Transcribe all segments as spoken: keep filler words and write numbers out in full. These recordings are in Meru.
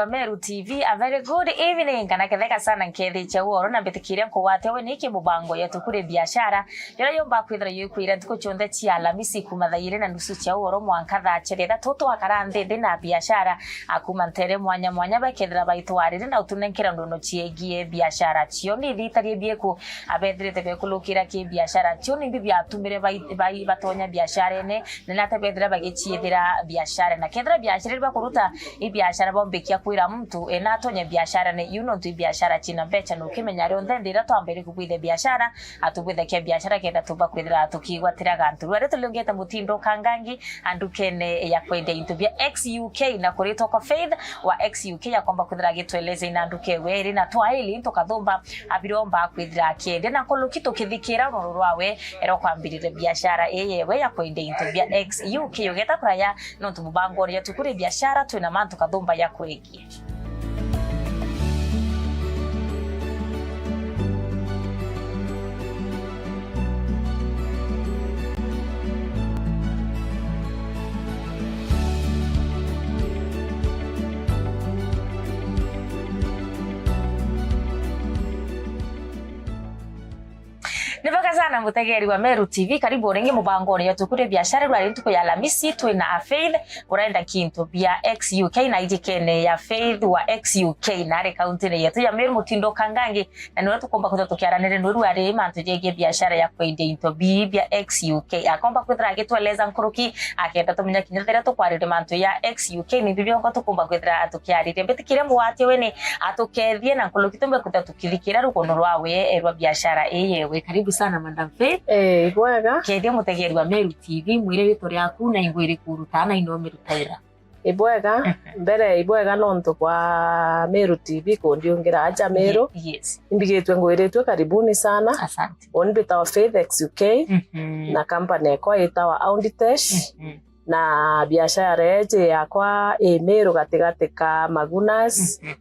Meru T V, a very good evening, kana kethega sana nkethiche uoro na mbitikiria nkugwatia we niki mubango yetu kuri biashara, yona yomba kwithira yukwira ntuku cionthe cia Alamisi kuma thaa iri na nusu cia uoro mwanka thaa cia thaa ithatu twakara nthi nthi na biashara, akuma ntere mwanya mwanya bakethira baitwarire na utunenkera ndono ciegie biashara cio. Ni thitarie bieku abethirite bekulukira ki biashara cio, ni mbi biatumire bai-, bai-, batonya biasharene, na nate bethira bagiciethira biashara. Na kethira biashara iria bakuruta i biashara bombikia kwira muntu, e, natonye biashara ni yu nontu i biashara cina mbecha, na ukimenya rionthe ndira twambere kubwithia biashara, atubwithakia biashara kenda tumba kwithira tukigwatira gantu. Rwari tuliongete mutindo kangangi andukene ya kwendia into bia X U K na kuritwa kwa Faith wa X U K akomba kwithira agitweleza ina nduka ewe iri na twaili into kathumba abiromba kwithira akiendia na nkuluki tukithikira ruru rwawe ero kwambirire biashara ii yewe ya kwendia into bia X U K. Ugeta kuraya nontu mubango uria tukuri biashara twina mantu kathumba ya kwegie. Ni bwega sana mutegeri wa Meru T V, karibu ringi mubangoni ya tukuri biashara rwari ntuku ya Alamisi, twina a Faith urenda kintu bia X U K na ijikene ya Faith wa X U K na ari kauntini yetu ya Meru mutindo kangangi, na niwe tukomba kwithira tukiaranire nuru ari mantu jegie biashara ya kwendia into bii bia X U K. Akomba kwithira agitweleza nkuruki, akenda tumenya kinya riria tukwarire mantu ya X U K ni bibiongo tukomba kwithira tukiarire. Mbitikiria mugwatie we ni atukethie na nkuluki tumbe kwithira tukithikira rugono rwawe rwa biashara ii yewe. Karibu sana Madam Faith. Eh, ibwega. Kethia mutegeri wa Meru T V, mwire ritwa riaku na ingwiri kuruta na inomiri taira. Ibwega, mbere ibwega nontu bwa Meru T V kundiungira aja Meru. Ye-, yes. Imbigitwe ngwiritwe karibuni sana. Asante. Uni mbitawa Faith X U K, mhm, na company ekwa itawa Aunditesh, mhm, na biashara eji yakwa i Meru gatigati ka Magunas, mhm,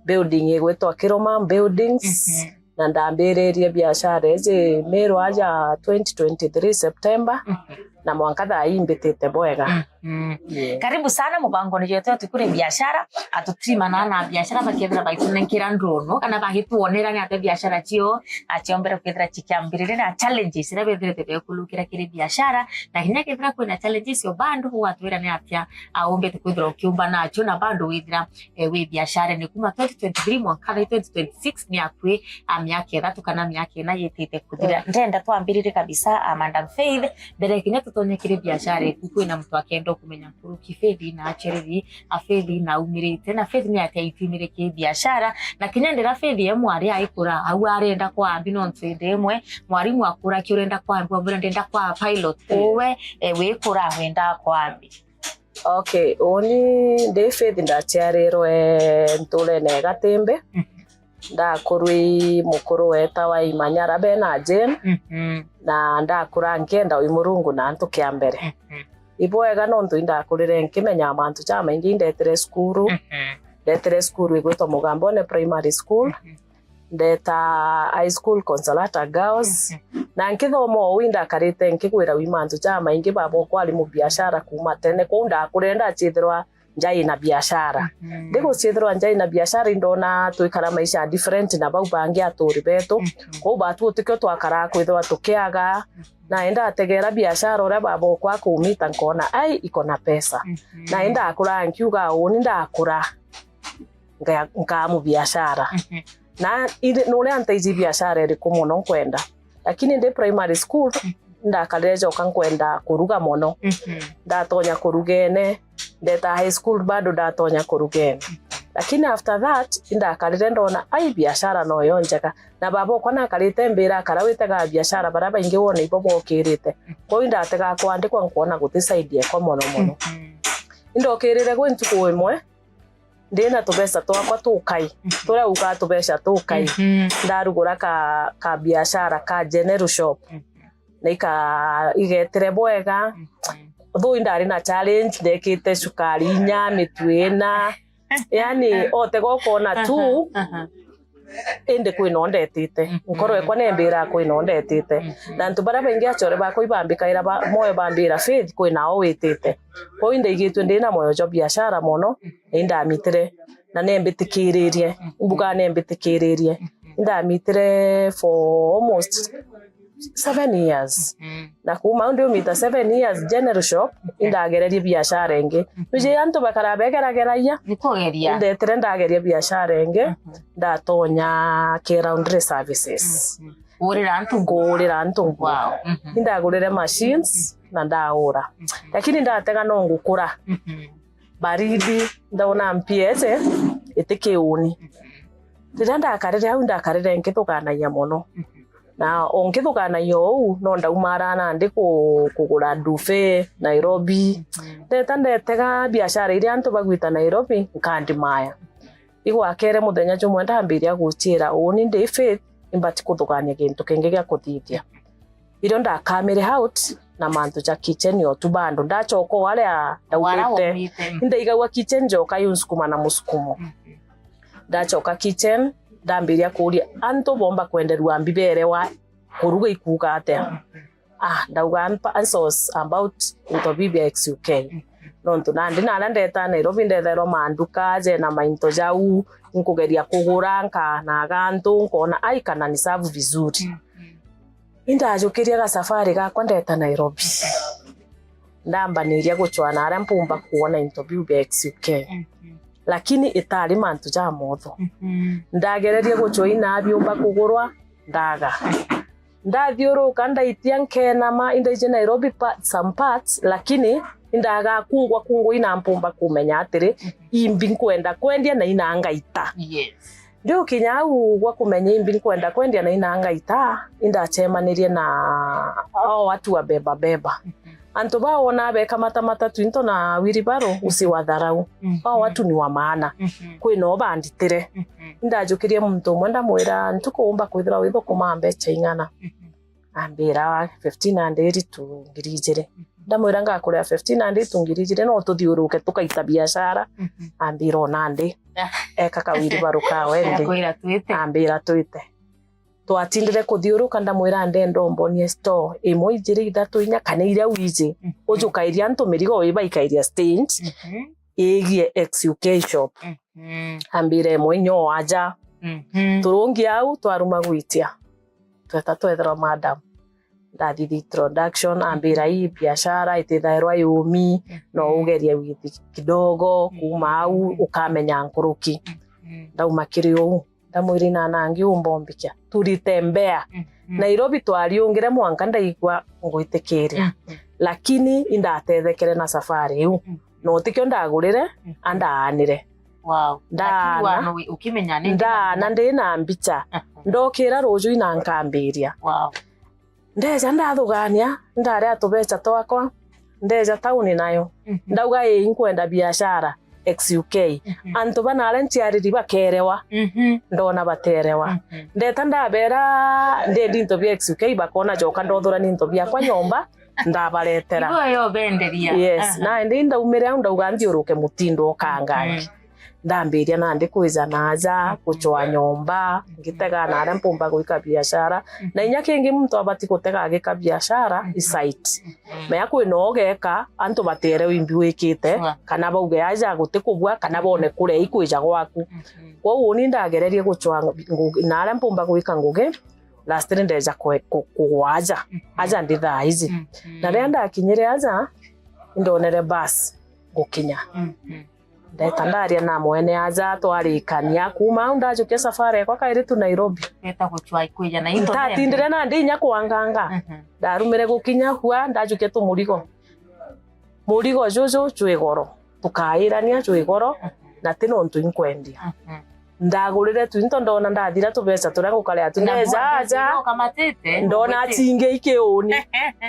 building igwitwa Kiroma Buildings, mhm, na ndambiririe biashara iji Meru aja twenty twenty-three September, mhm, na mwanka thaa ii mbitite bwega. Mhm. Yeah. Karibu sana mubangoni yetu ya tukuri biashara, atutrimana na biashara bakethira baitunenkira ndono, kana bagituonera ni ate biashara cio, aciombere kwithira cikiambirire na challenges iria bethirite bekulukira kiri biashara, na kinya kethira kwina challenges o bado, ugatwira ni atia, a, umbite kwithira ukiumba nacio, na bado withira eh, wi biashara ni kuma twenty twenty-three mwanka thaa twenty twenty-six ni akui a miaka ithatu kana miaka ina yitite kuthira. Mm. Ndenda twambirire kabisa, a, Madam Faith, mbere kinya tutonye kiri biashara iku, kwina muntu akenda kumenya nkuruki Faith na achereri, a Faith na aumirite, na Faith ni atia aitimire ki biashara, na kinya ndira Faith ye mwari aikura, au arenda kwambi nontu indi imwe, mwarimu akura ki urenda kwambi, wambira ndenda kwa pilot, mm, uwe, eh, wikura wenda kwambi. Okay, uni ndi Faith ndaciarirwe nturene ya Gatimbi. Mhm. Ndakurwi mukuru wetawa Imanyara bena Jane, mhm, na ndakura nkienda wi Murungu na antu kia mbere. Mhm. Ibwega nontu indakurire nkimenya mantu jamaingi, indetire cukuru, mhm, ndetire cukuru igwitwa Mugambone Primary School. Mhm. Ndeta high school Consolata Girls. Mhm. Na nkithoma uu indakarite nkigwira wi mantu jamaingi, baba okwa ari mubiashara kuma tene. Kwou ndakure ndacithirwa njai na biashara. Mhm. Ndigucithirwa njai na biashara, indona twikara maisha different na bau bangi aturi betu. Mhm. Kwou batu utikio twakaraa kwithirwa tukiaga. Mhm. Na indategera biashara uria baba okwa akumita nkona, ai, iko na pesa. Mhm. Na indakura nkiuga, uni ndakura nga-, nkaa mubiashara. Mhm. Na iri-, nuria ntaiji biashara iriku mono nkwenda. Lakini ndi primary school, mhm, ndakarire joka nkwenda kuruga mono. Mhm. Ndatonya kurugene, ndeta high school bado ndatonya kurugene. Mhm. Lakini after that, indakarire ndona, ai, biashara noyo njega. Na baba okwa nakarite mbira, akara witega biashara baria baingi wona ibo bokirite. Mhm. Kwou indatega kwandikwa nkwona guti side ekwa mono mono. Mhm. Indokirire gwi ntuku imwe, ndina tubeca twakwa tukai, mhm, turia ukaa tubeca tukai, mhm, ndarugura ka, ka biashara ka general shop. Mhm. Na ika-, igetire bwega. Mhm. Though indari na challenge, ndekite cukari inya, mitu ina. Yani, otega ukona tu, aha, aha, Indi kwina o ndetite. Mhm. Nkoro ekwa nembiraga kwina o ndetite. Mhm. Na antu baria baingi achore bakwa ibambikaira ba, moyo bambira, Faith, kwina o witite. Kwou indaigitue ndina moyo jwa biashara mono, na indamitire, na nembitikiririe. Mhm. Imbuga nembitikiririe. Mhm. Indamitire for almost seven years. Mhm. Na kuuma au ndiumita seven years general shop, okay, indagererie biashara ingi. Mhm. Niji antu bakara begerageragia. Nikugeria. Indetire ndageria biashara ingi, mhm, ndatonya ke laundry services. Mhm. Kuurira antu nguo. Kuurira antu nguo. Wow. Mhm. Indagurire machines, mhm, na ndaura. Mhm. Lakini ndatega no ngukura. Mhm. Baridi, ndona mpia iji iti kiuni. Mhm. Riria ndakarire au, ndakarire nkithuganagia mono. Mhm. Na o nkithuganagia uu, no ndaumara nandi ku-, kugura duve Nairobi. Mhm. Ndeta ndetega biashara iria antu bagwita Nairobi, nkandimaya. Igwakere muthenya jumwe ndambiria guchiira uuni ndi Faith, imbati kuthugania gintu kingi gia kuthithia. Irio ndakamire out na mantu ja kitchen o tu bando. Ndachoka o aria ndaugite, waumite, indaigagua kitchen njoka yunsukuma na musukumo. Mhm. Ndachoka kitchen, ndambiria kuuria antu bomba kwenderua mbi berewa kuruga ikuuga atia. Mhm. Ah, ndauga, "I'm pa-, I'm so s-, about into bibi ya X U K." Mhm. Nontu nandi naria ndeta Nairobi ndethairwa manduka jena mainto jau, nkugeria kugura, nkanaga antu, nkona, "Ai, kana ni serve vizuri." Mhm. Indajukiria gasafari gakwa ndeta Nairobi. Ndambaniria guchwa na aria mpumba kuona into biu bia X U K. Mhm. Lakini itari mantu ja motho. Mhm. Ndagererie guchwa ina biumba kugurwa, ndaga. Ndathiuruka ndaitia nkenama, indaiji Nairobi pa-, some parts, lakini indaga kungwa kungwa ina mpumba kumenya atiri, mhm, imbi nkwenda kwendia na ina ngaita. Yes. Ndiukinya au gwa kumenya imbi nkwenda kwendia na ina ngaita, indachemanirie na ao watu wa beba beba. Mhm. Antu baa wona bekamata matatu into na wheelbarrow, usiwadharau. Mhm. Ao watu ni wa maana. Mhm. Kwina o banditire. Mhm. Indajukirie muntu umwe ndamwira, "Ntuku umba kwithirwa withukuma mbecha ing'ana?" Mhm. Ambira, "Fifteen hundred to ngiri ijiri." Mhm. Ndamwira, "Ngakuria fifteen hundred to ngiri ijiri, no tuthiuruke tukaita biashara." Mhm. Ambira, "O nandi." Ah. Eka kawiri baruka wende. Akwira twite. Ambira, "Twite." Twatindire kuthiuruka, ndamwira, "Ndenda umbonie store imwe, ijiri, ithatu, inya, kana iria wiji. Mhm. Ujukairia antu mirigo, wibaikairia stage, mhm, igie X U K shop." Mhm. Ambira, "Imwe inya o aja." Mhm. Turungi au, twaruma gwitia. Tweta twethirwa madam. Ndathithia introduction, ambira, "Hii biashara itithairwa yumi, no, mhm, ugerie withi kidogo, kuuma au, mhm, ukamenya nkuruki." Mhm. Ndauma kiri uu, ndamwira, "Ina nangi umbombikia." Tulitembea. Mhm. Nairobi twariungire mwanka ndaigua ngwitikiria. Mhm. Lakini indatethekere na safari iu. Mhm. Na utikio ndagurire, mhm, andaanire. Wow. Ndaana. Lakini wana wi-, ukimenya ni ndaana ndina mbicha. Mhm. Ndokira ruju ina nkambiria. Wow. Ndeja ndathugania, ndaria tubecha twakwa, ndeja tauni nayo. Mhm. Ndauga, "Ii, inkwenda biashara X U K." Mhm. Antu banaria nciariri bakerewa, mhm, ndona baterewa. Mhm. Ndeta ndabera, "Ndendi into bia X U K," bakona joka ndothura ni into biakwa nyomba, ndabaretera. Igo yo benderia. Yes, aha, na ndi ndaumire au ndauga nthiuruke mutindo ukangangi. Mhm. Ndambiria nandi kwija na aja, mhm, guchwa nyomba, ngitega na aria mpumba gwika biashara. Mhm. Na inya kingi muntu abati gutega agika biashara, mhm, i site. Mhm. Menya kwina ugeka, antu batere wimbi wikite, sure, kana bauge aja guti kubua, kana bone kuria ikwija gwaku. Mhm. Kwou uni ndagererie guchwa ngu-, na aria mpumba gwika ngugi, lastly ndeja kwe-, ku-, kugwa aja. Mhm. Aja ndi thaa iji. Mhm. Na riria ndakinyire aja, indonere bus ngukinya. Mhm. Ndeta ndaria na mwene aja, twarikania. Kuuma au ndajukia safari yakwa kairi tu Nairobi. Weta guchwa ikwija na into ntatindire nandi inya kwanganga. Mhm. Ndarumire gukinya kua, ndajukia tumurigo. Murigo juju jwi goro. Tukairania jwi goro, mhm, na ti nontu inkwendia. Mhm. Ndagurire tu into ndona ndathira tubeca turia ngukaria tu. Na ndeja mbona aja, ndio ukamatite? Ndona chingi ikiuni.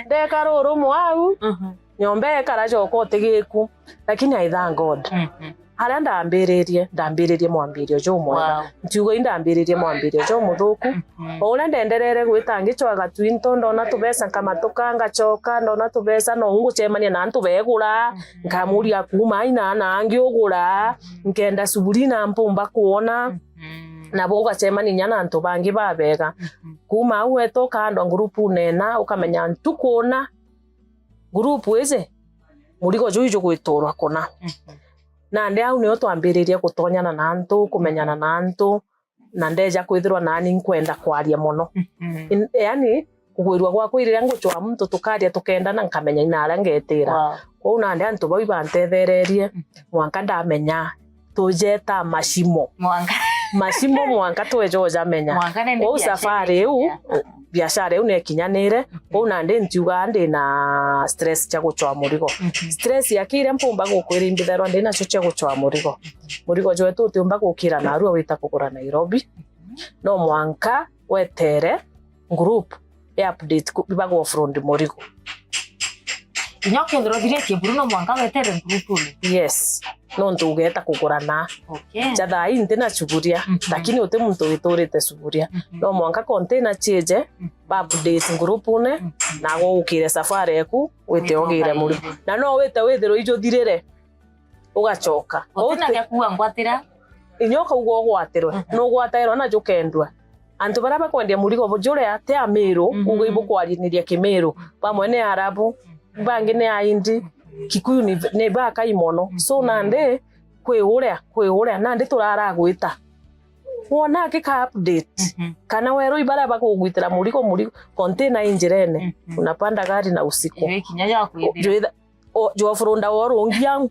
Ndeka ruru mwau. Mhm. Nyomba ekara joka utigiku, lakini I thank God. Mhm. Aria ndambiririe, ndambiririe mwambirio jumwega. Wow. Ntiuga indambiririe mwambirio jumuthuku. Mhm. O uria ndenderere gwita ngichwaga twinto, ndona tubeca nkamatuka, ngachoka, ndona tubeca, no ngucemania na antu begura, mhm, nkamuria, "Kuuma aina na angi ugura?" Mhm. Nkenda shughuli na mpumba kuona. Mhm. nabo ugacemania inya na antu bangi babega. Mhm. Kuuma au weta ukaandwa ngurupune ina, ukamenya ntuku una ngurupu iji murigo juu jugwiturwa kuna. Mhm. Nandi au nio twambiririe gutonyana na antu, kumenyana na antu, na ndeja kwithirwa nani nkwenda kwaria mono. Mhm. In-, yani, kugwirua gwakwa i riria ngucwaa muntu tukaria tukendana, nkamenya ina aria ngetira. Wow. Kwou nandi antu bau ibantethererie, mhm, mwanka ndamenya tujeta macimo. Mwanka. Macimo mwanka tweja ujamenya. Mwanka nende. Kwou biashara safari iu, ikinya, biashara iu nekinyanire, mhm, kwou nandi ntiugaa ndi na stress cia gucwaa murigo. Mhm. Stress yake iria mpumba gukwira imbithairwa ndi nacio cia gucwaa murigo. Murigo jwetu utiumba gukira narua wita kugura Nairobi. Mhm. No mwanka wetere group ya update ku-, bagwa offroad murigo. Inya ukethirwa uthiritie buru no mwanka wetere group-ini? Yes. Nontu ugeta kugurana. Okay. Ja thaa ii nti na sufuria, mhm, lakini uti muntu witurite sufuria. Mhm. No mwanka container chieje, mhm, ba update group-ini, mhm, na gukire safari eku, wite wite ugire murigo. Ukaire. Na no wite withirwe ijuthirire. Ugacoka. Utina gia kuuga ngwatira. Inya ukauga ugwatirwe, mhm, nugwatairwa na jukendua. Antu baria bakwendia murigo bu-, juria ti Amiru, mhm, uga ibukwariniria Kimiru. Bamwe ni Arabu, bangi ni Aindi, Kikuyu ni, ni bakai mono. So, mhm, nandi, kwi uria, kwi uria, nandi turaragwita. Wona akika update, mhm, kana werwa ibaria bakugwitira murigo, murigo, container i njirene, mhm, unapanda gari na usiku. Iwe kinya ya kwithira. Jwitha-, o, jwofurunda worungi au.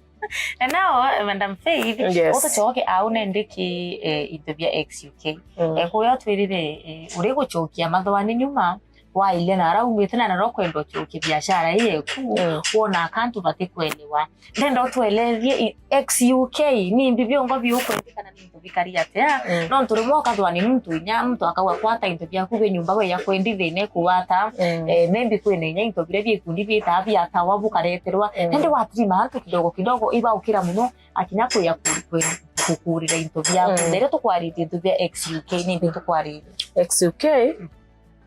Na now, eh, Madam Faith, yes, utucoke au nendiki, eh, into bia X U K. Mm. Eh, kuya twirire, eh, uri gucokia mathwani nyuma, waile na ara umite na naro kwenda ucokie biashara ii yeku, mm, wona akantu batikwelewa. Ndenda utwelerie i-, X U K, ni mbi biongo biukwendikana ni bikari atia? Mm. Nontu rimwe ukathwa ni muntu inya, muntu akauga kwata into biaku bi nyumba, we ya kwendi thina ikuwata. Mm. Eh, maybe kwina inya into biria bi ikundi bitaa biatawa bukareterwa. Mm. Nandi watirima antu kidogo kidogo, ibaukira muno, akinya kuya ku-, ku-, kukurira into biaku. Mm. Na riria tukwaririe into bia X U K, ni mbi tukwaririe? X U K, mm,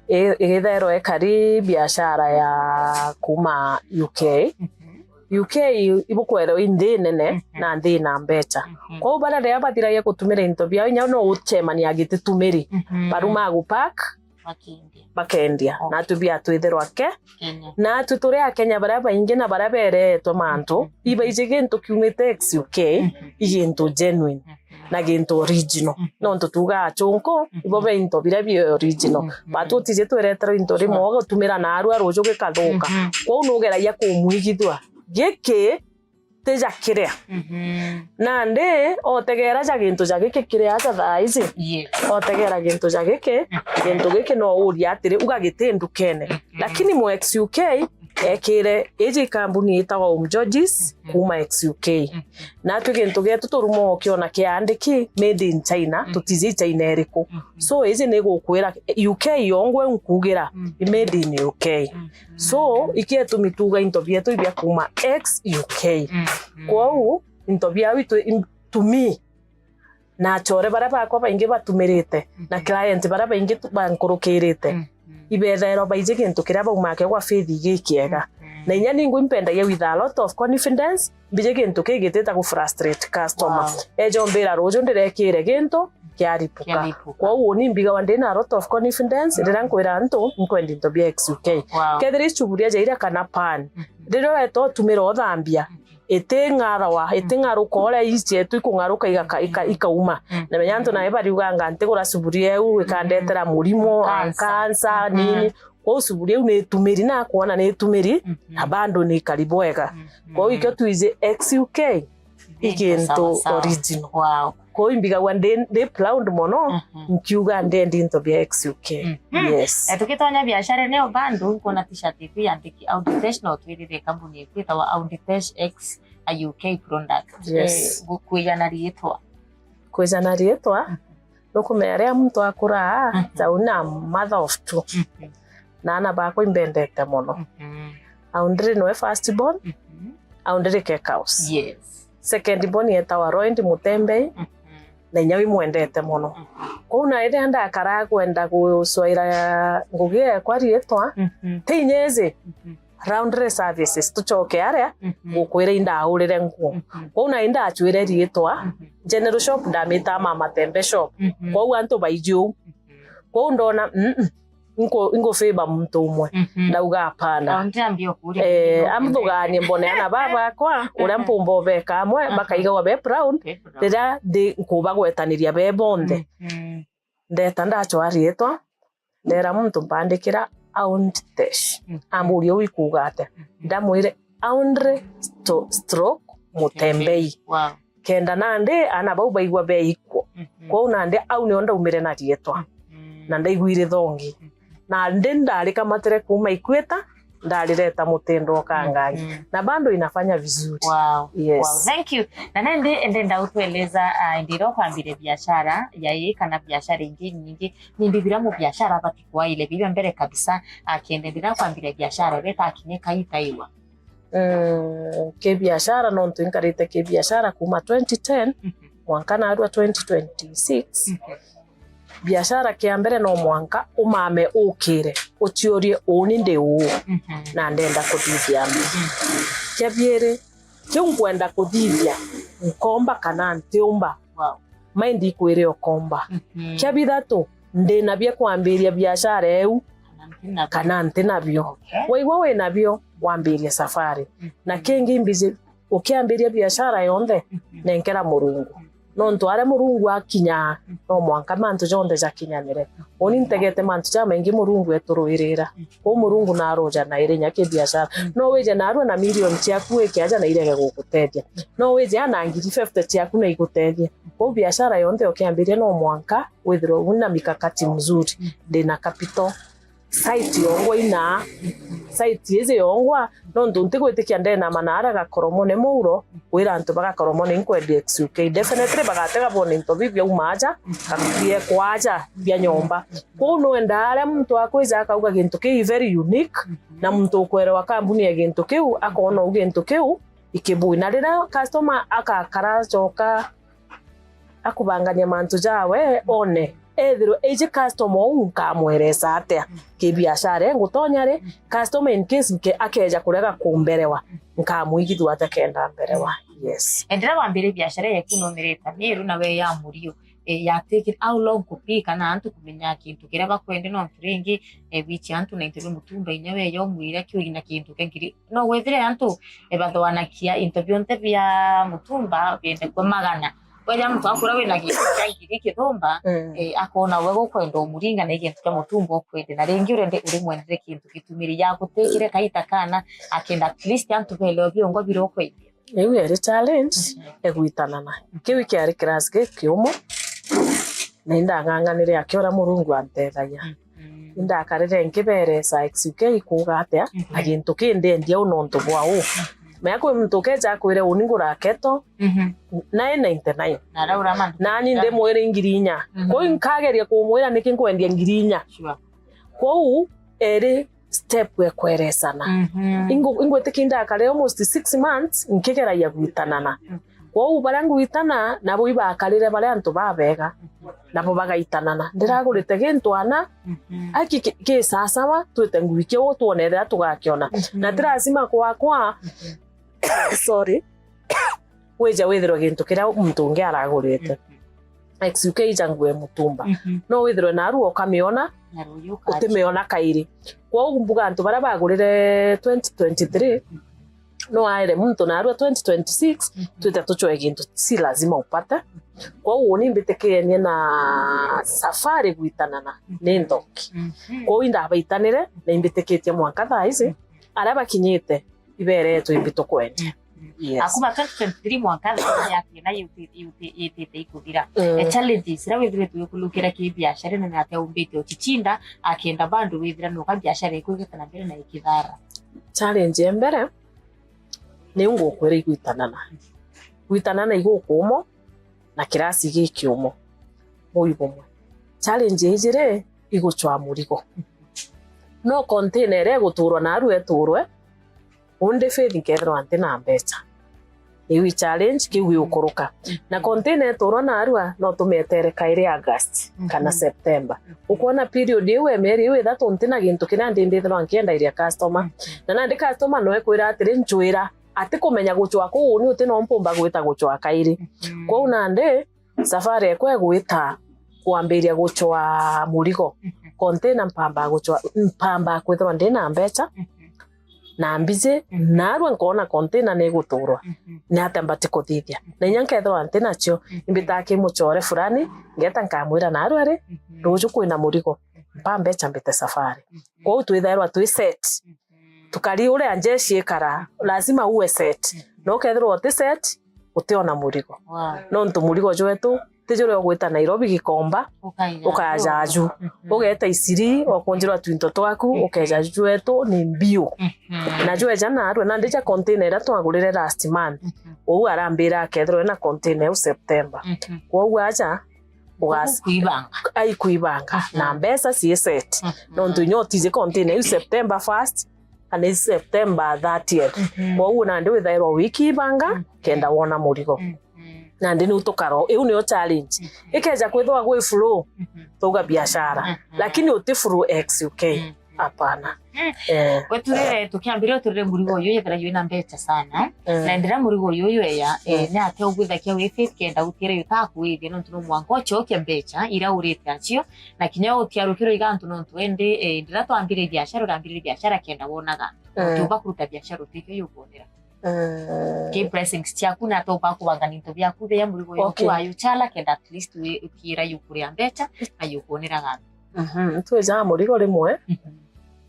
i-, igithairwa ikari biashara ya kuma U K. Mhm. U K ibukwerwa i nthi nene, mhm, na nthi na mbecha. Mhm. Kwou baria riria bathiragia gutumira into biao, inya no ucemania agititumiri. Mhm. Baruma gupack, bakendia. Bakendia. Okay. Natwi bia twithirwa ke. Kenya. Natwi turi Akenya baria baingi na baria bereetwe mantu, mhm, ibaiji gintu kiumite X U K, mhm, i gintu genuine. Mhm. Na gintu original. Mhm. Nontu tuugaa achunku, mhm, ibo be into biria bi original. Mhm. Batu utiji twereterwe into rimwe, sure, ugatumira narua ruju gikathuka. Mhm. Kwou nugeragia kumwigithua, giki ti ja kiria. Mhm. Nandi otegera ja gintu ja giki kiri aja thaa iji. Yes. Otegera gintu ja giki, mhm, gintu giki no uria atiri, uga giti ndukene. Mhm. Lakini mu X U K, ekire iji kambuni itagwa Home Georges, mhm, kuma X U K. Mhm. Natwi gintu gietu turuma ukiona kiandiki made in China, mhm, tutiji China iriku. Mhm. So iji ni gukwira U K yongwe nkugira, mhm, i made in U K. Mhm. So ikietumi tuga into bietu ibia kuma X U K. Mhm. Kwou into biau itu, im-, to me, na achore baria bakwa baingi batumirite, na, mhm, client baria baingi tu-, bankurukirite, mhm, ibethairwa baiji gintu kiria baumaa kiagwa Faith gikiega. Mhm. Na inya ningwa impendagia with a lot of confidence, mbiji gintu kigitita gu frustrate customer. Wow. Eja umbira ruju ndirekire gintu kiaripuka. Kiaripuka. Kwou uni mbigagwa ndina a lot of confidence, mhm, riria nkwira antu nkwendi into bia X U K. Wow. Kethira icuburia ja iria kana pan, mhm, riria ureta utumira uthambia, mhm, iting'arawa, iting'aruka uria ii cietu ikung'aruka igaka-, ika-, ikauma. Mm. Na menya antu nae bariuganga, "Ntigura suburia iu, ikandetera murimo, cancer, nini." Kwou suburia iu ni itumiri, na kwona ni itumiri, na bado ni ikari bwega. Kwou ikio twiji X U K i gintu original. Wow. Kwou imbigagua ndi, ndi proud mono, nkiuga ndendi into bia X U K. Yes. Eh, tukitonya biashara neo bado, nkuona t-shirt iku yandiki Auditesh, no twirire kambuni iku itawa Auditesh X U K product. Yes. Eh, gu-, kwijana riitwa. Kwijana riitwa, nukumenya riria muntu akuraa, jau na mother of two. Na ana bakwa imbendete mono. Au ndiri niwe first born, au ndiri cake house. Yes. Second born yetawa Roy, ndi Mutembei, na inya wi mwendete mono. Kwou na riria ndakaraa kwenda gucwaira ngugi ekwa riitwa, ti inya iji. laundry services, tucoke aria, mhm, ngukwira indaurire nguo. Mhm. Kwou na indacwire riitwa, mhm, general shop ndamita Mama Tembe shop. Mhm. Kwou antu baiji uu. Mhm. Kwou ndona, mm, mm, ingu-, ingufavour muntu umwe. Mhm. Ndauga, "Hapana." Kaunti ambia ukuria. Eh, amthuganie mbone ana baba akwa, uria, aha, mpumba ubeka amwe, aha, bakaigagwa be proud, be proud, riria ndi nkubagwetaniria be bonthe. Mhm. Ndeta ndacwa riitwa, ndera muntu mpandikira Aunt Tesh. Mhm. Amburia, "Uu ikuuga atia?" Mhm. Ndamwire, "Aundre sto-, stroke Mutembei." Wow. Kenda nandi ana bau baigua beikwo. Mhm. Kwou nandi au nio ndaumire na riitwa. Mhm. Na ndaigwire thongi. Mhm. Nandi ndarikamatire kuuma ikwita, ndarireta mutindo ukangangi. Mhm. Na bado inafanya vizuri. Wow. Yes. Wow. Thank you. Na nandi ndenda utueleza, ah, ndira ukwambire biashara ya ii kana biashara ingi nyingi, ni ndi bira mubiashara abati kwaile biria mbere kabisa, akiende ndira kwambire biashara beta akinye kaita iwa. Mm, ki biashara, nontu inkarite ki biashara kuuma twenty ten, mhm, mwanka narua twenty twenty-six. Mhm. Biashara kia mbere no mwanka umame ukire, uciurie, "Uuni ndi uu, mhm, na ndenda kuthithia mbi?" Mhm. Kia biiri, kiu nkwenda kuthithia, nkomba kana ntiumba? Wow. Mai ndikwire ukomba. Mhm. Kia bithatu, ndina bia kwambiria biashara eu kana nti nabio? Okay. Waigua wi nabio, wambirie safari. Mhm. Na kingi mbiji, ukiambiria biashara yonthe, mhm, nenkera Murungu. Mhm. Nontu aria Murungu akinyaa, mhm, no mwanka mantu jonthe jakinyanire. Uni ntegete mantu jamaingi Murungu eturuirira. Mhm. Kwou Murungu naruja na iri inya ki biashara. Mhm. No wije narua na milioni ciaku wike aja na irege gugutethia. Mhm. No wije ana ngiri fifty ciaku na igutethie. Kwou biashara yonthe ukiambiria no mwanka withirwe wina mikakati mzuri. Mhm. Ndina capital. Site yongwa ina. Site iji yongwa, nontu ntigwitikia ndenama na aria Gakoromone Mouro, wira antu ba Gakoromone inkwendia X U K. Definitely bagatega bone into biu biauma aja, kana biekwa aja bia nyomba. Kwou nwenda aria muntu akwija akauga gintu kiu very unique, na muntu ukwerewa kambuni ya gintu kiu, akoona u gintu kiu ikibui. Na riria customer akakara acoka akubangania mantu jawe, one ethirwe iji customer uu nkamweresa atia ki biashara ngutonya ri, customer in case nke-, akeja kurega kumberewa, nkamwigithua atia kenda mberewa? Yes. Endera wambire biashara yeku nomereta Meru na we ya Murio, e, yatikire how long kupika na antu kumenya kintu kiria bakwende? Nontu ringi, e, bichi antu na into bia mutumba inya we yomwira kiu ina kintu kia ngiri. No wethire antu, e, bathoanakia into bionthe bia mutumba biende kwa magana. Weja muntu akura wina gintu kia ngiri kithumba, mm, eh, akona we gukwenda umuringa na igintu kia mutumba ukwende, na ringi urende urimwendere kintu gitumiri ya gutikire kaita kana, akenda at least antu belewe biongwa bira ukwendia. Iu yari challenge, mhm, egwitanana. Kiu kiari class gi kiumu, na indang'ang'anire akio uria Murungu antethagia. Mm. Indakarire nkiberesa X U K ikuuga atia, mhm, na gintu kindendia u nontu bwa u. Mhm. Menya kwi muntu ukeja akwire uni ngura keto, mhm, nine ninety-nine. Na araura mantu nani ndimwire ngiri inya. Mhm. Kwou nkageria kumwira niki nkwendia ngiri inya. Sure. Kwou eri step ekweresana. Mhm. Ingu-, ingwitikia indakarire almost six months nkigeragia gwitanana. Mhm. Kwou baria ngwitana nabo ibakarire baria antu babega. Mhm. Nabo bagaitanana. Ndiragurite gintu ana, mhm, aki ki, ki sasawa, twite ngui kiu twone riria tugakiona. Mhm. Na ti lazima kwakwa, mhm, sorry, wije withirwe gintu kiria muntu ungi aragurite. Mhm. X U K ija nguo ya mutumba. Mhm. No withirwe narua ukamiona, na ruyu ukaja, utimiona kairi. Kwou mbuga antu baria bagurire twenty twenty-three, no aere muntu narua twenty twenty-six, mhm, twite tucwe gintu si lazima upate. Kwou uni mbitikienie na safari gwitanana, mhm, ni nthoki. Mhm. Kwou indabaitanire na imbitikitie mwanka thaa ici, mhm, aria bakinyite iberetwe imbi tukwenda. Mhm. Yes. Akuma twenty twenty-three mwanka thaa ici yake na yuti-, yuti-, yitite ikuthira. Mm. E challenges iria withiritwe ukulukira ki biashara na nate umbite uchicinda, akenda bandu withira nuka biashara ikwigite na mbere na ikithara. Challenge ya mbere, niu ngukwira igwitanana. Gwitanana igukumo na kirasi gikiumo. Bui bumwe. Challenge iji ri, igucwa murigo. No container iria iguturwa naru eturwe, undi Faith nkethirwa nti na mbecha. Iu i challenge, kiu giukuruka. Na container iturwa narua, no tumietere kairi August kana September. Ukwona period iu ya mieri iu ithatu ntina gintu kiria ndi mbithirwa nkiendairia customer. Na nandi customer no ekwira atiri, ncwira, atikumenya gucwa kuu, uni uti no mpumba gwita gucwa kairi. Kwou nandi, safari ekwa egwita kwambiria gucwa murigo. Container mpamba gucwa, mpamba kwithirwa ndina mbeca, na mbiji, narua nkona container ni iguturwa. Ni atia mbati kuthithia? Na inya nkethirwa nti nacio, imbitaa ki mucore fulani, ngeta nkamwira, narua ri, ruju kwina murigo, mpa mbeca mbite safari. Kwou twithairwa twi set. Tukari uria njeshi ikara, lazima uwe set. Na ukethirwa uti set, utiona murigo. Nontu murigo jwetu ti juria ugwita Nairobi Gikomba, ukaja ju. Ugeeta Isiri, okunjirwa twinto twaku, ukeja jwetu ni mbiu. Na jweja narua, nandi ja container iria twagurire last month, uu arambira akethirwa ena container iu September. Kwou aja, ugas-, aikwibanga na mbeca cii set. Nontu inya utiji container iu September first, kana i September thirtieth. Kwou nandi withairwa wikibanga kenda wona murigo. Nandi niu tukaro, iu niyo challenge. Ikeja kwithirwa gwi flow, tuga biashara. Lakini uti flow ex U K. Hapana. Eh. Gwe turire, tukiambiria uturire murigo uyu, yethira yui na mbeca sana. Na ndira murigo uyu uyu eya, eh, ni atia ugwithakia wi fit kenda utire yutakuithia nontu no mwanka ucokia mbeca ira urite acio, na kinya utiarukirwe iga antu nontu endi, eh, ndira twambire biashara, urambire biashara kenda wonaga. Utiumba kuruta biashara utikio yukwonera. Ki blessings ciaku na atia ubaa kubanga into biaku, bia murigo yoku wayu chala kenda at least wi-, ukiira yukuria mbeca na yukwonera gantu. Twejaa murigo rimwe,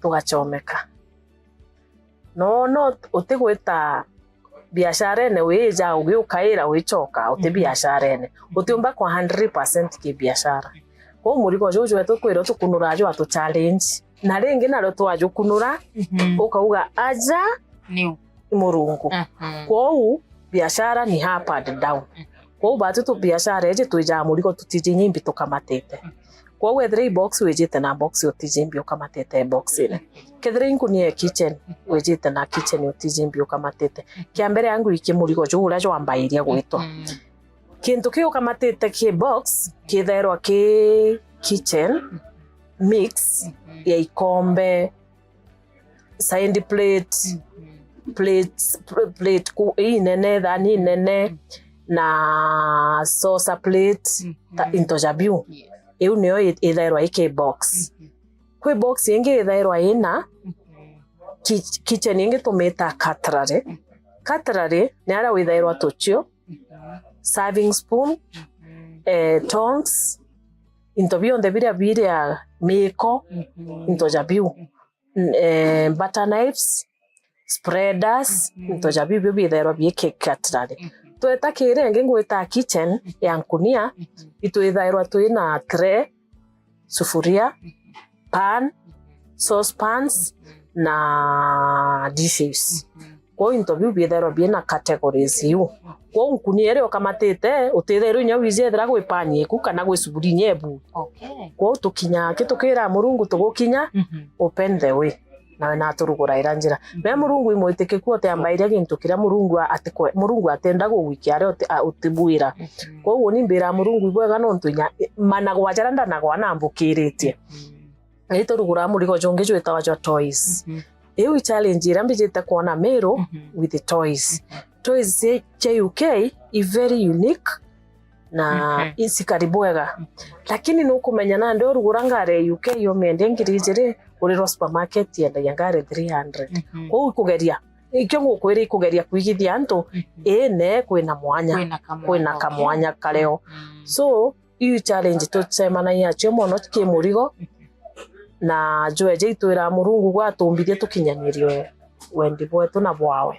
tugacomeka. No, no, utigwita biasharene wija ugiukaira wicoka, uti biasharene. Utiumba kwa hundred percent ki biashara. Kwou murigo juju jwetu kwirwo tukunura jwa tu challenge. Na ringi nario twajukunura, ukauga, aja, niu. Murungu. Kwou biashara ni up and down. Kwou batu tu biashara iji twijaa murigo tutiji nyimbi tukamatite. Kwou ethira i box wijite na box utiji mbi ukamatite box ine. Kethira i ngunia ya kitchen wijite na kitchen utiji mbi ukamatite. Kia mbere angu iki murigo juu uria jwambairia gwitwa. Kintu kiu ukamatite ki box kithairwa ki kitchen mix ya ikombe, side plate, plates, pl-, plate ku-, inene, thani inene, na saucer plate, ta into ja biu. Iu niyo i-, ithairwa iki box. Kwi box ingi ithairwa ina ki-, kitchen ingi tumita cutlery. Cutlery ni aria withairwa tuchio, serving spoon, eh, tongs, into bionthe biria biria miko, into ja biu. Eh, butter knives, spreaders, into ja biu bio bithairwa bi ki cutlery. Tweta kiri ingi ngwita kitchen ya nkunia, itwithairwa twina tray, sufuria, pan, saucepans, na dishes. Kwou into biu biithairwa biina categories iu. Kwou nkunia iria ukamatite, utithairwa inya wiji ethira gwi pan iku kana gwi sufuria inya ibu. Okay. Kwou tukinya ki tukira Murungu tugukinya, open the way. Nawe naturuguraira njira. Me Murungu imwitikiku utiambairia gintu kiria Murungu a-, atikwe-, Murungu atenda gugwikia aria uti-, a-, utibwira. Kwou uni mbira Murungu ibwega nontu inya, i-, managwa jaria ndanagwa na mbukiritie. Ni turuguraa murigo jungi jwitagwa jwa toys. Iu i challenge iria mbijite kwona Meru with toys. Toys cia, cia U K i very unique na i cikari bwega. Lakini nukumenya nandi urugura ngari ya U K umiendia ngiri ijiri, urirwa supermarket yendagia ngari three hundred. Kwou ikugeria, ikio ngukwira ikugeria kwigithia antu, ii ne kwina mwanya. Kwina kamwanya, kwina kamwanya kareo. So, iu challenge tucemanagia nacio mono ki murigo, na jweje itwira Murungu gwatumbithie tukinyanirie wendi bwetu na bwawe,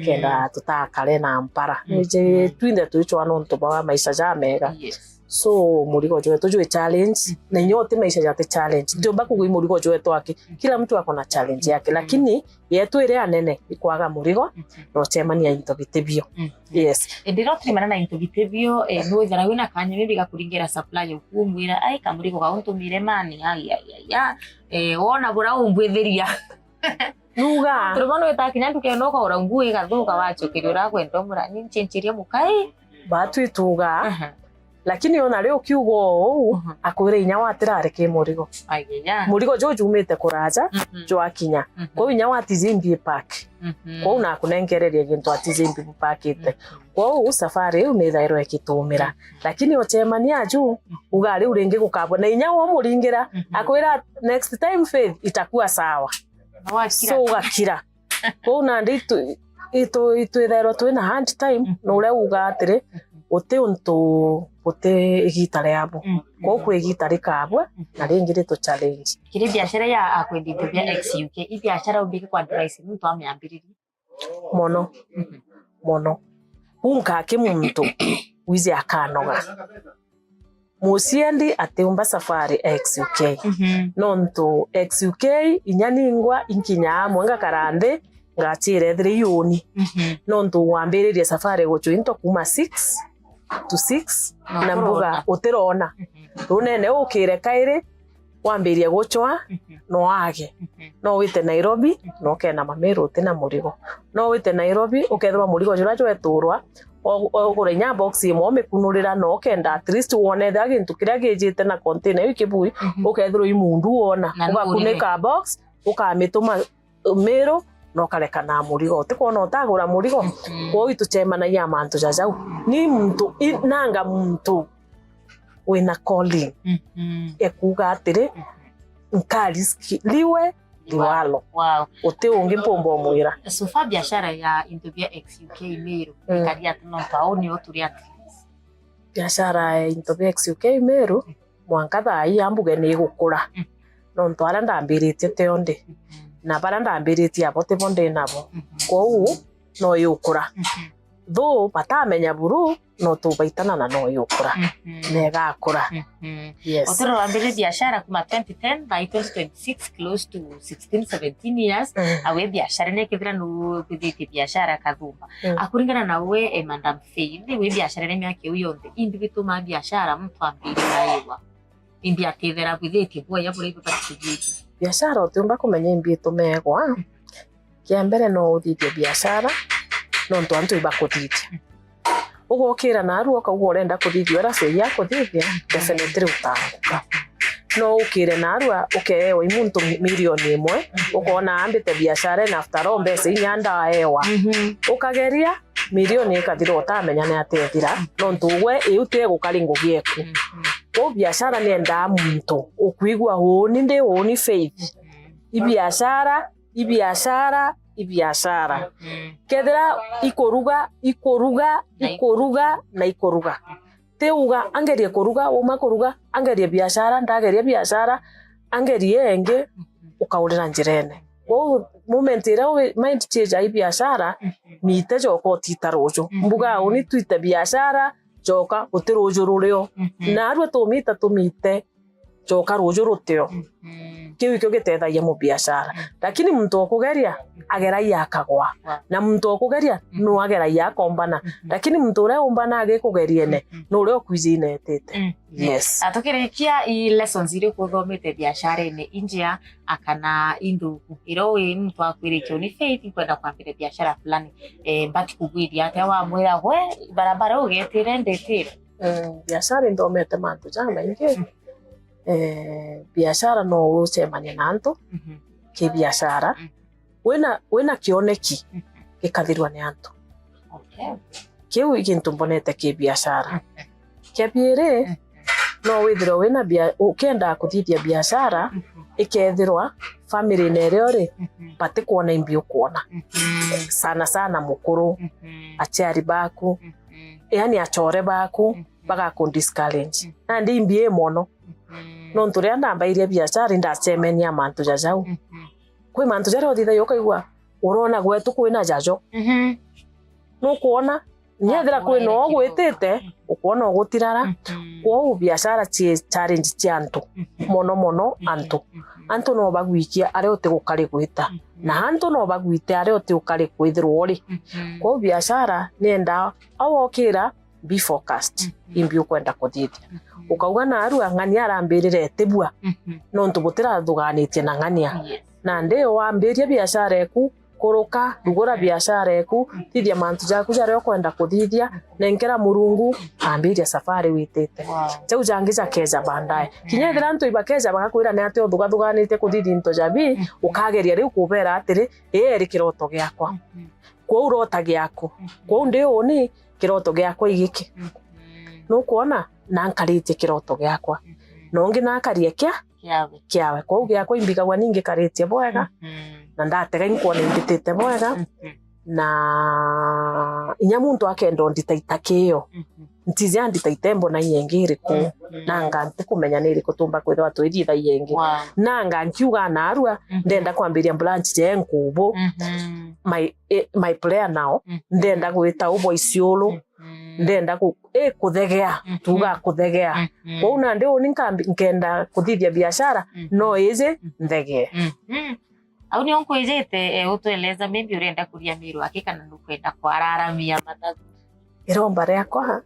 kenda tutakare na mpara. Nije twinthe twicwa nontu bwa maisha jamega. So, murigo jwetu jwi challenge, na inya uti maisha jati challenge. Ndiumba kuga i murigo jwetu aki, kila mtu ako na challenge yake, lakini yetu iria nene ikwaga murigo, na ucemania into biti bio. Yes. Indi no turimana na into biti bio, eh, nwithira wina kanya maybe gakuringira supplier uku umwira, "Ai, kamurigo gau ntumire mani, ai, ai, ai, ai." Eh, wona bura umbwithiria. Nuga. Turi bono wita kinya nduka ino ukaura nguo igathuka wachokeria urakwenda umura ni nchencheria mukai. Batu ituga. Aha. Lakini ona riu kiugo uu, mhm, akwira inya watirare ki murigo. Aiya. Murigo juu jumite kuraja, mhm, jwakinya. Mhm. Kwou inya watiji mbi pack. Mhm. Kwou nakunenkereria gintu atiji mbi bupakite. Mhm. Kwou safari iu nithairwa ikitumira. Mhm. Lakini uchemania juu, mhm, uga riu ringi gukabwa. Na inya womuringira, mhm, akwira next time Faith itakuwa sawa. So ugakira. Kwou nandi itu, itu, itwithairwa twina hard time, mhm, na uria uga atiri, mhm, uti untu, uti igita riabu. Mhm. Kwou kwi igita rikabwe, mhm, na ringi ritu challenge. Kiri biashara ya akwendia into bia X U K, i biashara umbike kwa advice muntu amiambiririe? Mono. Mhm. Mono. Unka ki muntu wije akanoga. Muciendi atiumba safari X U K. Mhm. Nontu X U K inya ningwa inkinya amwe ngakara nthi, ngachira ethire iuni. Mhm. Nontu wambiririe safari guchwa into kuma six to six, na mbuga utirona. Mhm. Runene ukire kairi, wambirie guchwa, mhm, no age. Mhm. No wite Nairobi, mhm, na ukena Meru uti na murigo. No wite Nairobi, ukethirwa murigo juria jweturwa, o-, ogura inya box imwe umikunurira, na ukenda at least wone ethira gintu kiria gijite na container iu kibui, mhm, ukethirwa i mundu wona. Na ugakunika box, ukamituma Meru, na ukareka na murigo. Utikwona utagura murigo? Mhm. Kwou ituchemanagia na mantu jajau. Ni muntu, i-, nanga muntu wina calling. Mhm. Ekuuga atiri, mhm, "Nkariski liwe liwalo." Wow. Uti ungi mpumba umwira. So far biashara ya into bia X U K Meru, mm, ikari ati nontu au nio turi at least? Biashara ya into bia X U K Meru, mwanka thaa ii ambuge ni igukura. Mm. Nontu aria ndambiritie tio ndi. Mm. Na baria ndambiritie abo tibo ndi nabo. Mm. Kwou no yukura. Mm. Though batamenya buru, no tubaitana na no yukura. Mhm. Na igakura. Mhm. Yes. Uturora wambiririe biashara kuma twenty ten, by twenty twenty-six, close to sixteen, seventeen years. Mm. Awe biashara, nekethira nu kwithitie biashara kathumba. Mm. Akuringana na we, eh, Madam Faith, wi biashara ni miaka iu yonthe, imbi bituma biashara muntu ambiririe na igwa? Imbi atithera bwithitie bwega buria ibubatigitie? Biashara utiumba kumenya imbi itumegwa. Kia mbere no uthithie biashara, nontu antu ibakuthithia. Ugokira naarua ukauga urenda kuthithia uria Faith akuthithia, definitely utanguka. No ukire naarua ukeewa i muntu mi-, milioni imwe, ukoona ambite biashara na after all mbeca inya ndaewa. Mhm. Ukageria, milioni ikathira utamenya ni atia ithira, nontu ugwe iu ti igukari ngugi eku. Mhm. Kwou biashara niendaa muntu ukwigua uuni ndi uuni Faith. Mhm. I biashara, i biashara, i biashara. Mhm. Kethira ikuruga, ikuruga, na i- ikuruga, na ikuruga. Ti uga angerie kuruga, uma kuruga, angerie biashara, ndagerie biashara, angerie ingi, mhm, ukaurira njirene. Kwou moment iria wi-, mind change ai biashara, mhm, miite joka utita ruju. Mhm. Mbuga uni twite biashara, joka uti ruju rurio. Mhm. Naarua tumita tumite, joka ruju rutio. Mhm. Kiu ikio gitethagia mubiashara. Mhm. Lakini muntu okugeria, ageragia akagwa. Wow. Na muntu okugeria, mhm, no ageragia akombana. Mhm. Lakini muntu uria umbana agikugeriene, mhm, no uria ukwijinetete. Mhm. Yes. A, tukirikia i lessons iriku uthomete biashara-ini injea, a, kana inthuku? Iria wi muntu akwiritie uni Faith, nkwenda kwambire biashara fulani, eh, mbati kugwithia atia? Wamwira, "Gwe, barabara ugetire nditire"? Mm, biashara inthomete mantu jamaingi. Mm. Eh, biashara no ucemania na antu, mhm, ki biashara. Mm. Wina, wina kioneki, mhm, gikathirwa ni antu. Okay. Kiu i gintu mbonete ki biashara. Mhm. Kia biiri, mhm, no withirwe wina bia-, ukienda kuthithia biashara, mhm, ikethirwa family-ini iria uri, mhm, batikwona imbi ukwona. Mhm. Sana sana mukuru, mhm, aciari baku, mhm, yani achore baku, mhm, bagaku discourage. Mhm. Nandi imbi i mono. Mhm. Nontu riria ndambairie biashara, indacemenia na mantu jajau. Mhm. Kwi mantu jaria uthithagia ukaigua, urona gwetu kwina jajo. Mhm. Nukwona, nyethira kwina ugwitite, ukwona ugutirara. Mhm. Kwou biashara ci challenge cia antu, mhm, mono mono, mhm, antu. Mhm. Antu no bagwikia aria utigukari gwita. Mhm. Na antu no bagwite aria utigukari kwithirwa uri. Mhm. Kwou biashara nienda au okira, be focused, mhm, imbi ukwenda kuthithia. Mhm. Ukauga naarua ng'ania arambirire etibua, mhm, nontu butirathuganitie na ng'ania. Yes. Nandi wambiria biashara eku, kuruka, rugura biashara eku, thithia mantu jaku jaria ukwenda kuthithia, nenkera Murungu, ambiria safari witite. Wow. Jau jangi jakeja baadaye. Kinya ethira antu ibakeja bagakwira ni atia uthugathuganitie kuthithia into jabi, ukageria riu kubera atiri, ii eri kiroto giakwa. Kwou rota giaku. Kwou ndi uni, kiroto giakwa igiki. Nukwona? Na nkaritie kiroto giakwa. Na ungi na akarie kia? Kiawe. Kiawe. Kwou giakwa imbigagua ningi karitie bwega. Na ndatega inkwona imbitite bwega. Na inya muntu akenda undita itakio. Ntiji andita itembo na iengi iriku. Nanga ntikumenya ni iriku tumba kwithirwa twithitha iengi. Wow. Nanga nkiuga narua, ndenda kwambiria branch je nkubu. My, eh, my player now, ndenda gwita ubo Isiolo. Ndenda ku, eh, kuthegea, tuga kuthegea. Kwou nandi uni nkambi-, nkenda kuthithia biashara, no iji nthegee. Au nio nkwijite, eh, utweleza maybe urenda kuria miru aki kana nukwenda kwararamia mathagu. Iromba riakwa,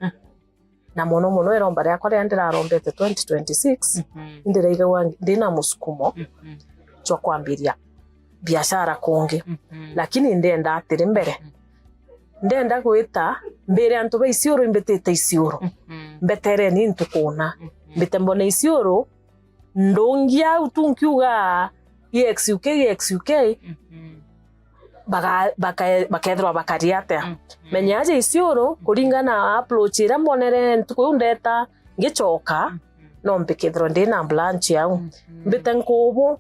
na mono mono iromba riakwa riria ndirarombete twenty twenty-six, ndiraigaua ndina musukumo jwa kwambiria biashara kungi. Lakini ndenda atiri mbere, ndenda gwita mbire antu ba Isiolo, imbitite Isiolo. Mbetereni ntukuna. Mbite mbone Isiolo, ndungi au tu nkiuga, i X U K, i X U K, baga-, baka-, bakethirwa bakari atia? Menya aja Isiolo, kuringana na approach iria mbonere ntuku iu ndeta, ngicoka, no mbikethirwa ndi na branch au. Mbite nkubu,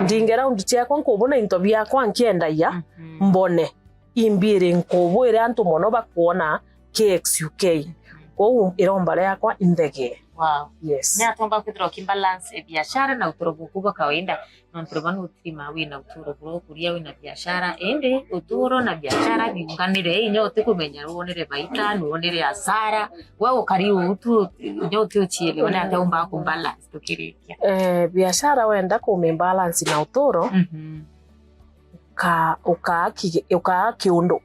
ndinge round ciakwa nkubu na into biakwa nkiendagia, mbone imbiri nkubu iria antu mono bakwona ki X U K. Kwou iromba riakwa inthegee. Wow. Yes. Ni atumba kwithirwa ukibalance biashara na uturo bwaku bwa kawaida. Nontu riu bana utirima wina uturo buria ukuria wina biashara, indi uturo na biashara biunganire, inya utikumenya nuonere baita, nuonere hasara, we ukari uu tu, inya utiuchielewa ni atia umba kubalance tukirikia. Eh, biashara wenda kumibalance na uturo, uka-, ukaa ki-, ukaa kiundu.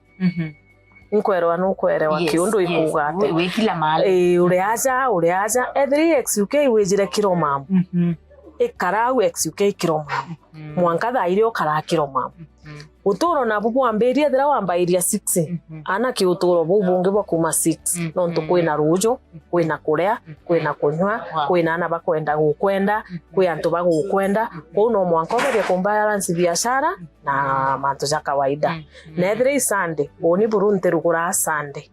Nkwerwa nukwerewa kiundu ikuuga atia. Wi, wi kila mahali. Ii, uri aja, uri aja. Ethira i X U K wijire Kiromam. Ikara au X U K Kiromam. Mwanka thaa iria ukara Kiromam. Uturo nabu bwambiria ethira wambairia six. Ana ki uturo buu bungi bwa kuma six. Nontu kwina ruuju, kwina kuria, kwina kunywa, kwina ana bakwenda gukwenda, kwi antu bagukwenda. Kwou no mwanka ugerie kumbalance biashara na mantu ja kawaida. Na ethira i Sunday, uni buru ntiruguraa Sunday.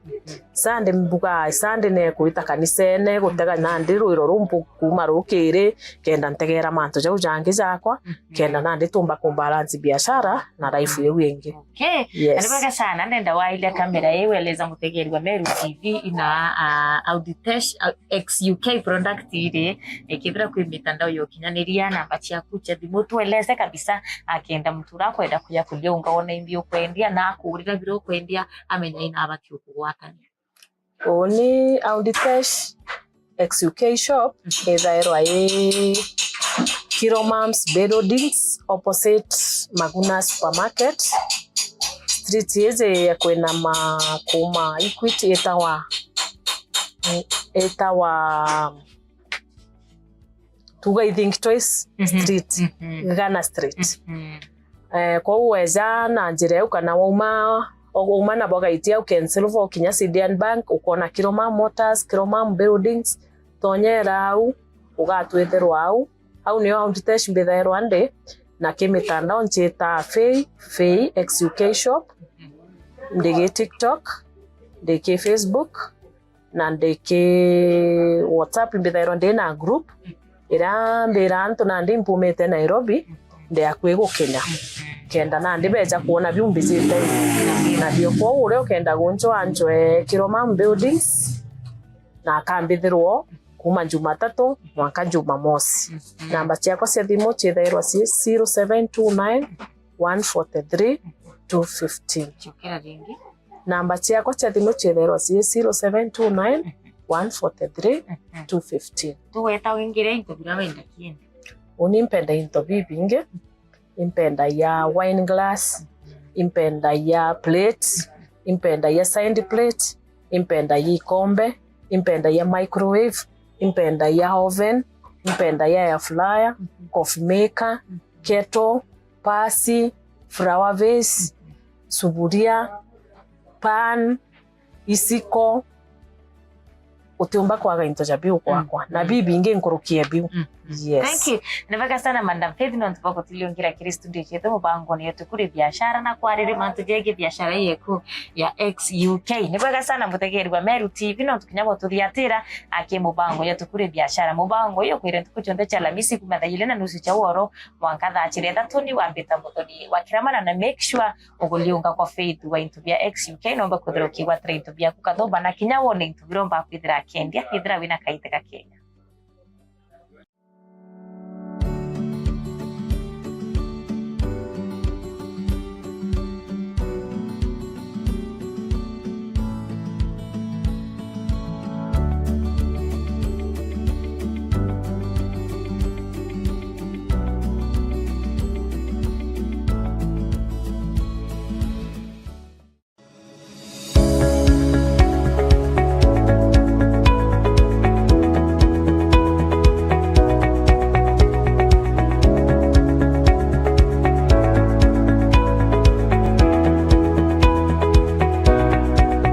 Sunday mbugaa, Sunday ne kwita kanisene, gutega nandi rwiro rumpu kuma rukiri, kenda ntegera mantu jau jangi jakwa, kenda nandi tumba kumbalance biashara na life iu ingi. Okay. Yes. Na ni bwega sana, ndenda wailia kamera ii, weleza mutegeri wa Meru T V ina, ah, Auditesh, ah, X U K product iri, ikithira kwi mitandao ya ukinyaniria, namba ciaku cia thimu, tueleze kabisa, akenda muntu uria akwenda kuya kuria unga wona imbi ukwendia, na akurira bira ukwendia, amenya ina abaki ukugwatania. Uni Auditesh, X U K shop, ithairwa i Kiromams Buildings, opposite Maguna Supermarket. Street iji ya kwinama kuma Equity itawa, itawa tuga i Think Twice Street, Ghana Street. Eh, kwou weja na njira iu kana wauma, wauma nabo gaiti au Ken Silver ukinya Cedian Bank, ukona Kiromam Motors, Kiromam Buildings, tonyera au, ugatwithirwa au. Au nio Auditesh mbithairwa ndi, na ki mitandao nciita Fei, Fei X U K shop, ndi ki TikTok, ndi ki Facebook, na ndi ki WhatsApp, mbithairwa ndi na group iria mbira antu nandi mpumite Nairobi, ndi akui gukinya, kenda nandi beja kwona biu mbijite nabio. Kwou uria ukenda gunjwa anjwe Kiromam Buildings, na akambithirwo kuma Jumatatu mwanka Jumamosi. Namba ciakwa cia thimu ciithairwa ci zero seven two nine, one forty-three, two fifteen. Cokera ringi. Namba ciakwa cia thimu ciithairwa ci zero seven two nine, one forty-three, two fifteen. Tugweta wingire into bira wenda kiende. Uni mpenda into bibingi. Impenda ya wine glass, impenda ya plate, impenda ya side plate, impenda ya ikombe, impenda ya microwave, impenda ya oven, impenda ya air fryer, coffee maker, kettle, pasi, flower vase, suburia, pan, isiko, utiumba kwaga into ja biu gwakwa. Na bibingi nkuruki ya biu. Yes. Thank you. Ni bwega sana, Madam Faith, nontu bwa gutuliongira kiri studio cietu mubangone yetu kuri biashara na kwariri mantu jegie biashara yeku ya X U K. Ni bwega sana, mutegeri wa Meru T V, nontu kinya bwatuthiatira aki mubango yetu kuri biashara. Mubango uyu ukwire ntuku cionthe cia Alamisi kuma thaa ili na nusu cia woro mwanka thaa ciri ithatu ni wambita muthoni wa kiramana, na make sure uguliunga kwa Faith wa into bia X U K, nomba kwithira ukigwatira into biaku kathuba, na kinya wone into biromba kwithira akendia, ithira wina kaite ga Kenya.